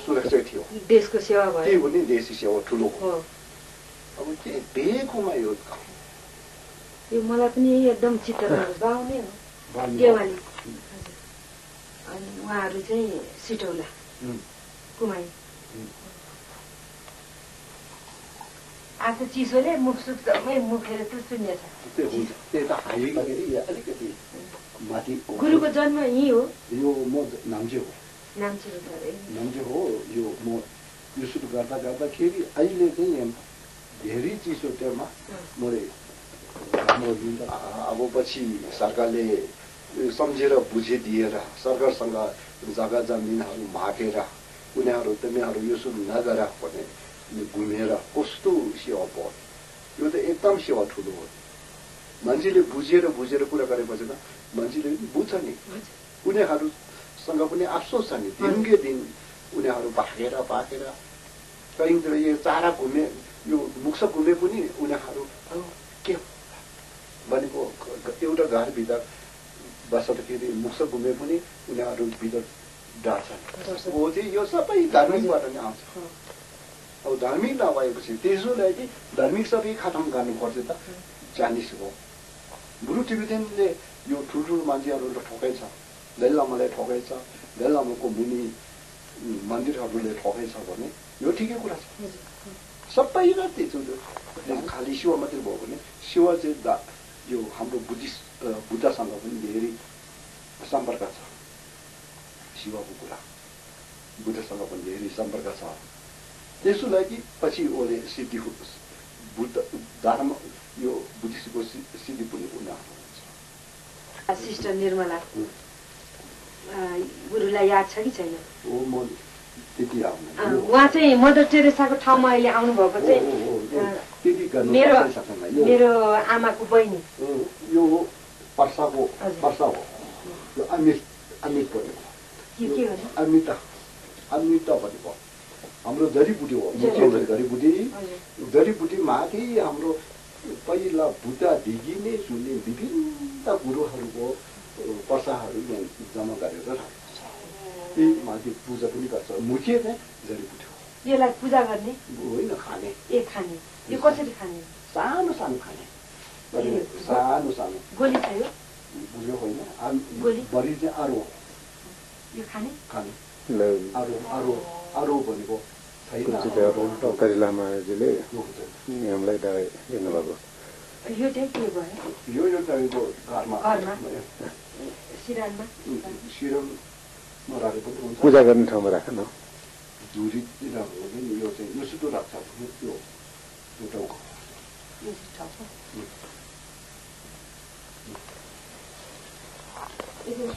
सुरक्षा थियो देशको सेवा भयो त्यही हो नि देशको सेवा ठुलो हो अब के बेखोमा यो मलाई पनि एकदम चित्त बाउने हो देवाली अनि उहाँहरू चाहिँ सिटौला कुमाई आएको चिसोले मुख सुक्तमै मुखेर सुन्ने छ त्यही त हाइलिँदाखेरि अलिकति माथि गुरुको जन्म यहीँ हो यो म नाम्चे हो नाम्चे हो यो म यो सुरु गर्दाखेरि अहिले चाहिँ धेरै चिसो त्यहाँ मरे राम्रो दिन्छ अब पछि सरकारले सम्झेर बुझिदिएर सरकारसँग जग्गा जमिनहरू मागेर तिमीहरू यो सुरु नगर भने घुमेर कस्तो सेवा भयो यो त एकदम सेवा ठुलो हो मान्छेले बुझेर कुरा गरेपछि त मान्छेले बुझ्छ नि उनीहरूसँग पनि अफसोस छ नि दिनकै दिन उनीहरू भागेर कहीँतिर यो चारा घुमे यो मुक्स घुमे पनि उनीहरू के भनेको एउटा घरभित्र बस्दाखेरि मुक्स घुमे पनि उनीहरू भित्र डाँच्छन् हो चाहिँ यो सबै धार्मिकबाट नै आउँछ अब धार्मिक नभएपछि त्यसो लागि धार्मिक सबै खतम गर्नुपर्छ त चाइनिज हो गुरु टिबेटियनले यो ठुल्ठुलो मान्छेहरूलाई ठोकेछ दलाईलामालाई ठोकेछ दलाईलामाको मुनि मन्दिरहरूले ठोकेछ भने यो ठिकै कुरा छ सबै र त्यो खालि शिव मात्रै भयो भने शिव चाहिँ यो हाम्रो बुद्धसँग पनि धेरै सम्पर्क छ शिवको कुरा बुद्धसँग पनि धेरै सम्पर्क छ त्यसो लागि पछि ओले सिद्धि बुद्ध धर्म यो बुद्धिस्टको सिद्धि पनि उनीहरू हुन्छ सिस्टर निर्मला गुरुलाई याद छ कि छैन म त्यति आउनु उहाँ चाहिँ मदर टेरेसाको ठाउँमा अहिले आउनुभएको चाहिँ मेरो आमाको बहिनी यो पर्सा हो यो अमित भनेको अमिता भनेको हाम्रो जडीबुटी हो जडीबुटी माथि हाम्रो पहिला बुद्धदेखि नै सुन्ने विभिन्न गुरुहरूको पर्साहरू जम्मा गरेर त्यही माथि पूजा पनि गर्छ मुख्य चाहिँ जडीबुटी हो यसलाई पूजा गर्ने होइन खाने खाने यो कसरी खाने सानो खाने सानो गोली छ यो बुझ्यो होइन बढी चाहिँ आरो यो खाने आरो भनेको टोकरी लामाजीले हामीलाई दिनुभएको यो चाहिँ के भयो यो तपाईँको घरमा सिरनमा राखेको पनि हुन्छ पूजा गर्ने ठाउँमा राख न झुरीतिर हो भने यो चाहिँ यो सुतो राख्छ यो एउटा